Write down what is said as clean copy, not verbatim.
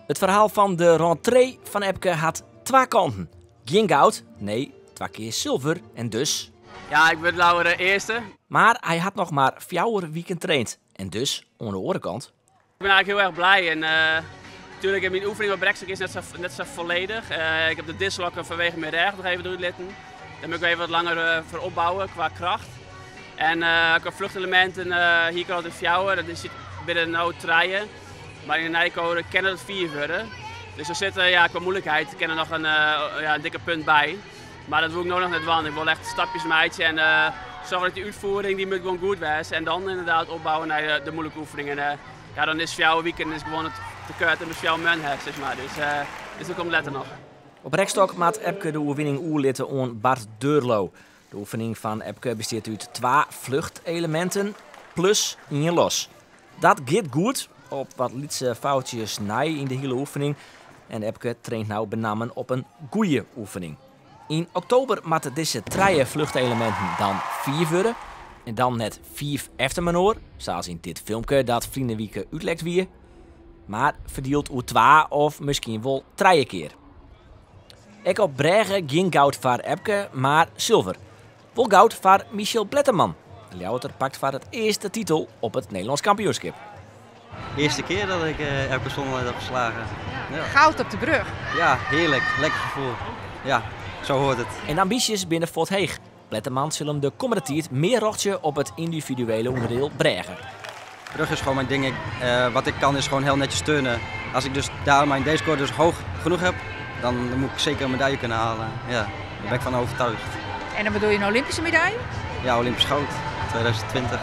It ferhaal fan de rentree fan Epke hat twa kanten. Gjin goud, nee, twa kear sulver en dus... Ja, ik wurd leaver de earste. Mar hy hat noch mar 4 wiken traind en dus oan de oare kant. Ik ben eigenlijk heel erg blij en natuurlijk mijn oefening op rekstok is net zo volledig. Ik heb de dislokken vanwege mijn rug nog even eruit laten. Daar moet ik even wat langer voor opbouwen qua kracht. En qua vluchtelementen, hier kan het 4, dat is binnen nou 3. Maar in de Nijcode kennen het 4 worden. Dus er zit, ja, qua moeilijkheid kennen nog ja, een dikke punt bij. Maar dat wil ik nog net want. Ik wil echt stapjes meidje en zorgen dat die uitvoering die moet gewoon goed was. En dan inderdaad opbouwen naar de moeilijke oefeningen. En ja, dan is 4 weekend is gewoon het tekort en dus 4 man heeft, zeg maar. Dus dat komt later nog. Op rekstok maakt Epke de oefening oerlitten aan Bart Deurloo. De oefening van Epke bestaat uit 2 vluchtelementen plus 1 los. Dat gaat goed op wat lietse foutjes na in de hele oefening. En Epke traint nou benammen op een goede oefening. In oktober moeten deze 3 vluchtelementen dan 4 worden. En dan net 4 eftermanoor, zoals in dit filmpje dat Vriendenwieke uitlekt wie. Maar verdeeld oer 2 of misschien wel 3 keer. Ik op Brege geen goud voor Epke, maar zilver. Wel goud voor Michel Bletterman. De Ljouwerter pakt voor het eerste titel op het Nederlands kampioenschap. De eerste keer dat ik Epke Zonderland heb verslagen. Ja. Ja. Goud op de brug. Ja, heerlijk. Lekker gevoel. Ja, zo hoort het. En ambities binnen Fort Heeg. Bletterman zal hem de komende tijd meer rochtje op het individuele onderdeel Brege. Brug is gewoon mijn ding. Wat ik kan is gewoon heel netjes turnen. Als ik dus daar mijn D-score dus hoog genoeg heb, dan moet ik zeker een medaille kunnen halen. Ja, daar ben ik van overtuigd. En dan bedoel je een Olympische medaille? Ja, Olympisch goud, 2020.